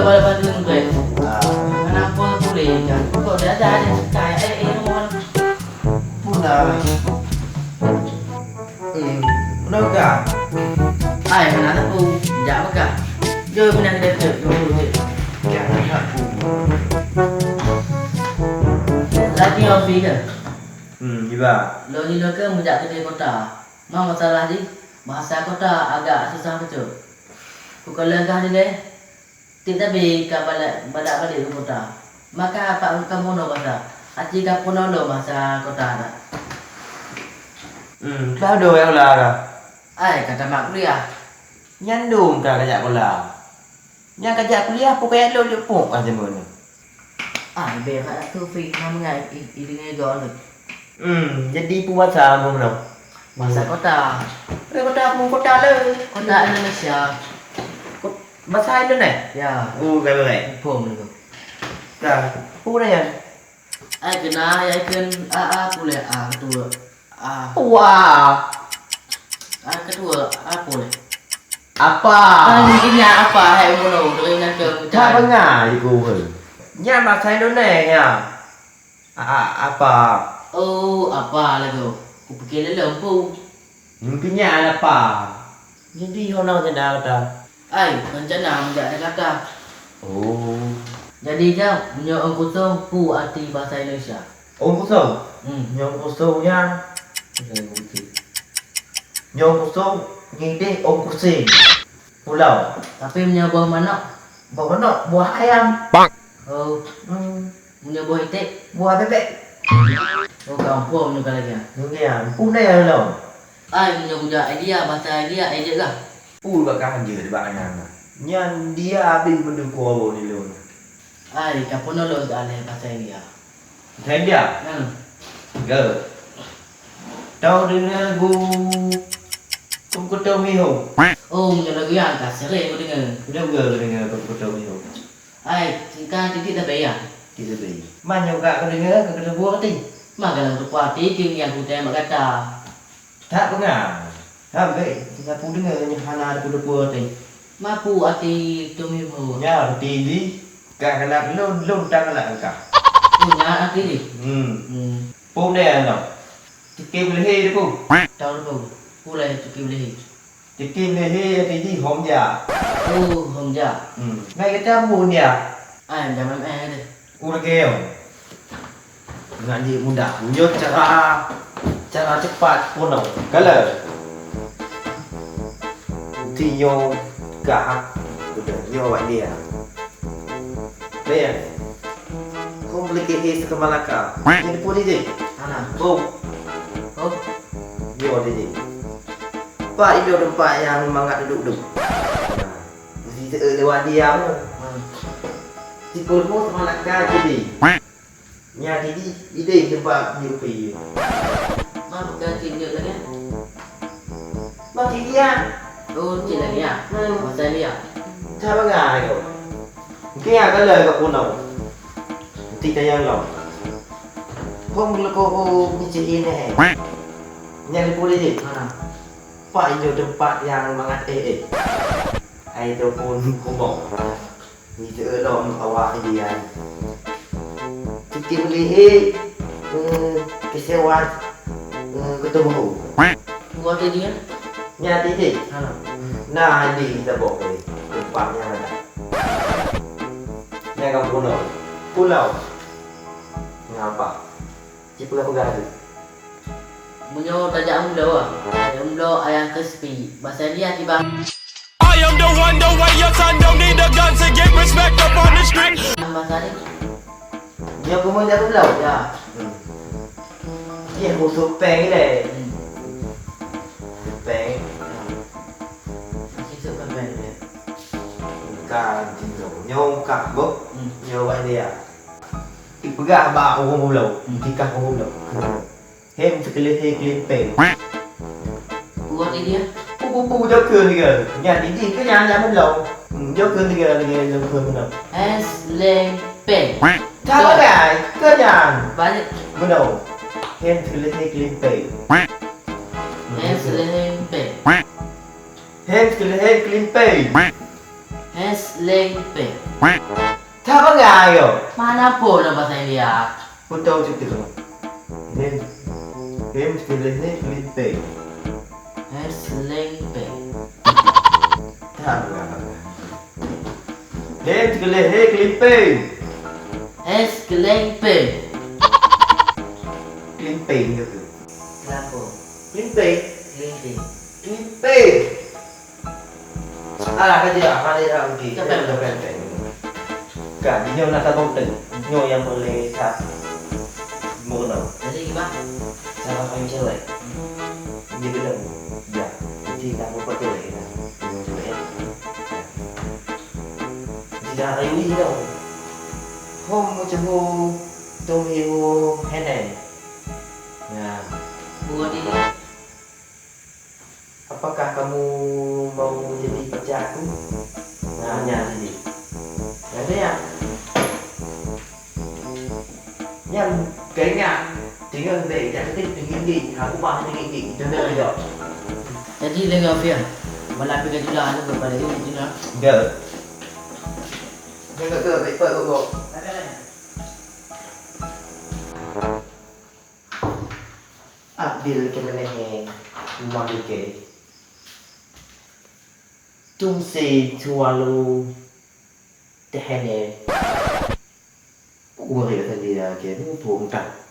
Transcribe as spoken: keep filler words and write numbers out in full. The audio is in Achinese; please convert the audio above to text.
Kalau bantu ngegrek. Ah. Mana pun boleh kan. Kok dah ada, ada. Kayak, eh, eh, mohon. Pun dah. Eh, pun dah buka. Hai, mana tu? Jak buka. Jom, pindah ke dalam. Jom, jom, jom. Jangan nak pun. Lagi kopi ke? Hmm, iba. Lo ni lo ke mujak ke kota. Ma masalah jih, bahasa kota agak susah bacut. Kukalon kah dilèe, tiep sabe ka balek, balak balek u kota. Maka pat kamoe noe bahasa, aci ka peunoh lom bahasa kota that. Hmm, ka dua nyang la ka. Ai, ka tamat kuliah. Nyan dum ka kajak kula. Nyang kajak kuliah pukon lôn jipuk ka jameun nyoe. Ah, leubeh that tu Fik, na meungai i, i deungoe gob lôn. Hmm, jadi peue basa kamoe meunoe? Basa kota. Eh, kota peue kota le? Kota Indonesia. Ko-, basa Indonesia? Ya. Oh, ka beureh. Phom lôn. Ka, peue nyan? Ai, keunan, ai, kheun, a, a, puleh, a, keudua. Ah. Wah. Ah, keudua, apa lé? Apa? Ah, mungkin ya apa, hai, bunoe, teuingat ke. Ka beungai, Ibu, he. Nyan bahasa Indonesia. A, a, apa? Oh, apa lagoe? Kupikir lé lom pu. Mungkin nyan apa? Jadi, hana rencana gata? Ai, rencana meujak Jakarta. Oh. Jadi, Jang, meunyoe ôn kosong, peue arti bahasa Indonesia? Ôn kosong? Hmm. Nyoe ôn kosong nyan, nyoe ôn kosong, nideh ôn kuseng. Pulau. Tapi meunyoe boh manok? Boh manok, buah ayam. Oh. Hmm. Meunyoe boh iték? Buah bebek. Oh, gampông nyoe ka lagèe nyan. Nyoe nyan, pun deh lom. Ai, meunyoe kujak India, bahasa India, ai jeuet kah? Peue bak kah jeuet bak nyan? Nyan dia habéh meudukung awak di lôn. Ai, ka peunoh lôn teualèh bahasa India. Bahasa India? Hmm. Gèt. Tau deungoe gu Kungkuto Miho. Oh, meunyoe lagu nyan ka sering kudeungoe. Udah gèt deungoe Kungkuto Miho. Hai, singkat titik tapi ya. Titik tapi. Man nyoe ka kudeungoe ka keudeubuek até. Ma ka lam teupeue até keu nyang kutém bak gata. That beungai. Habéh sapeue deungoe nyoe hana teupeue-teupeue até. Ma peue até Tommy Boy? Nyan até jih ka galak lôn, lôn tan galak keu kah. Peue nyan até jih? Hmm. Hmm. Peue deh nyoe? Cuki beulehe depu. Tahu depu. Peue lé cuki beulehe? Cuki beulehe até jih hom jak. Oh, hom jak. Hmm. Ngai gata peue dia? Ai, jangan eh deh. Ureueng keu ngan di mudah. Nyoe cara, cara cepat peunoh. Kalau ti nyoe gah, udah nyoe awak dia. Deh. Hom leukeue he seukeu Malaka. Nyoe depu di jih. Hana. Hom. Hom. Nyoe di jih. Pak ido teumpat nyang mangat duduek-duduek. Nah, meusti seueu lewat dia meuh. Hmm. Sipulmu seumalaka jadi. Nyan jadi idéh teumpat nyupi. Ma bukan cit nyut lagèe? Ma cit dia. Oh, cit lagèe ya? Hmm. Masa dia. Ka bangai tu. Mungkin ya kalau kat punong. Nanti tayang lo. Hom leuko ho micit ineh. Nyan di pulih je. Ha. Pak injo teumpat nyang mangat éh-éh. Hai teupon kumoh. Niteu'eu lom awak Indian. Cuti beulihi, eh, keusewa, eh, keuteumeu. Buat dia? Nyan titik. Ha. Nah, di tabok boleh. Teumpat nyang ada. Nyang ka pulau. Pulau. Ngapa? Ci peugah-peugah laju. Meunyoe tajak umlo, ah, tajak umlo ayam crispy. Bahasa India kiban. I am the one, the way your son don't need a gun to get respect up on the street. Bahasa ni. Nyoe keumeung jak umlo? Ya. Hmm. Nyoe khusus pèng ilèe. Hmm. Pèng. Ya. Masih suka pèng ilèe. Bukan, nyoe, nyoe bukan, Bok. Hmm. Nyoe awak dia. Ipeugah bak ureueng bulo, hmm, tikah ureueng bulo. Hem sikeulehe keulimpeng. Buat dia? Pu, pu, pu, jokeuh tiga. Nyan, idih ke nyan, nyan bulo. Hmm, jokeuh tiga, tiga, jokeuh bulo. Es lempeng. Sagai, ke nyan? Balik. Bulo. Hem sikeulehe keulimpeng. Hmm, es jokeuh. Lempeng. Hem sikeulehe keulimpeng. Es leng peng. Ka peugah yo. Mana po dalam bahasa India? Betul cit tu. Hem. Hem mesti leh ni kelimpeng. Es leng peng. Ka peugah. Hem cit leh he kelimpeng. Es kelimpeng. Kelimpeng ke tu? Kenapa? Kelimpeng. Kelimpeng. Kelimpeng. Alah, ka jeuet, hana jeuet, oke. Siapa yang udah pempek? Kan, nyoe na sabong teng. Nyoe yang boleh sa-, meunan. Jadi gimana? Salah yang cewek. Dia bilang, ya, jadi tak apa betul ya, kita. Nyoe cewek, ya. Ya. Jadi dah hari ni tau. Hom macam ho, tong yo, henen. Ya. Buat ini. Apakah kamu mau jadi pacarku? Nah, nyan jadi. Nyan dia. Nyan keingat. Tinggal dek, jak ketik tinggi-tinggi. Aku paham tinggi-tinggi. Dengar juga. Jadi, dengar, Fian. Malam pergi jual, aku kepada dia, Jina. Enggak. Dengar ke, baik-baik, kok. Abdul keuneulheueh rumoh likée. Tum se sualo tehene. Ureuëng sendiri ke muphom ka.